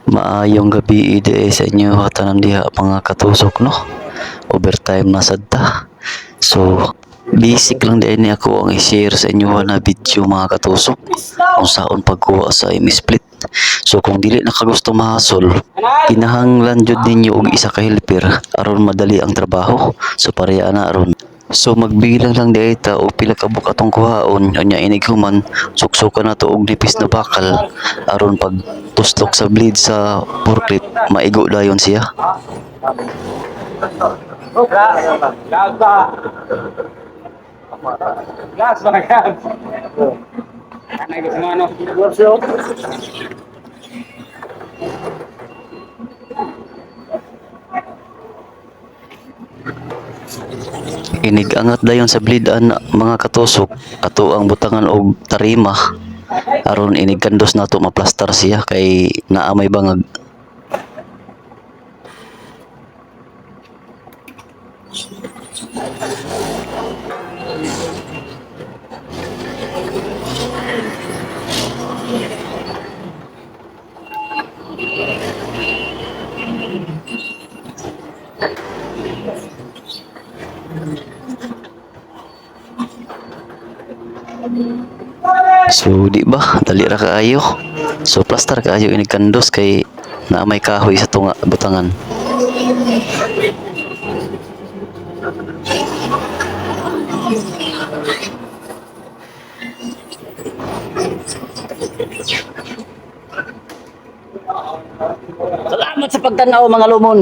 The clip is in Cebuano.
Maayong gabii diay sa inyo tanan diha, mga katusok, no. Overtime na sad ta. So basic lang diay ni ako ang i-share sa inyo na video, mga katusok, kung saon pagkuha sa M-split. So kung dili na kagusto mahasol, kinahanglan jud ninyo og isa ka helper aron madali ang trabaho. So pareha na aron. So magbilang lang diay ta og pila ka buok atong kuhaon, unya inig human suksukan nato og nipis na bakal aron pag tuslok sa blade sa forklift, maigo dayon siya. Gas. Gas ba? Gas ba gas? Ano gusto mo ano? Inig angat dayon sa blade ana, mga katusok, ato ang butangan og tarima aron inig kandos nato maplastar siya kay naa may bangag. So di ba dali ra kaayo? So plastar kaayo inig kandos kay naa may kahoy sa tunga butangan. Salamat sa pagtanaw, mga lumon.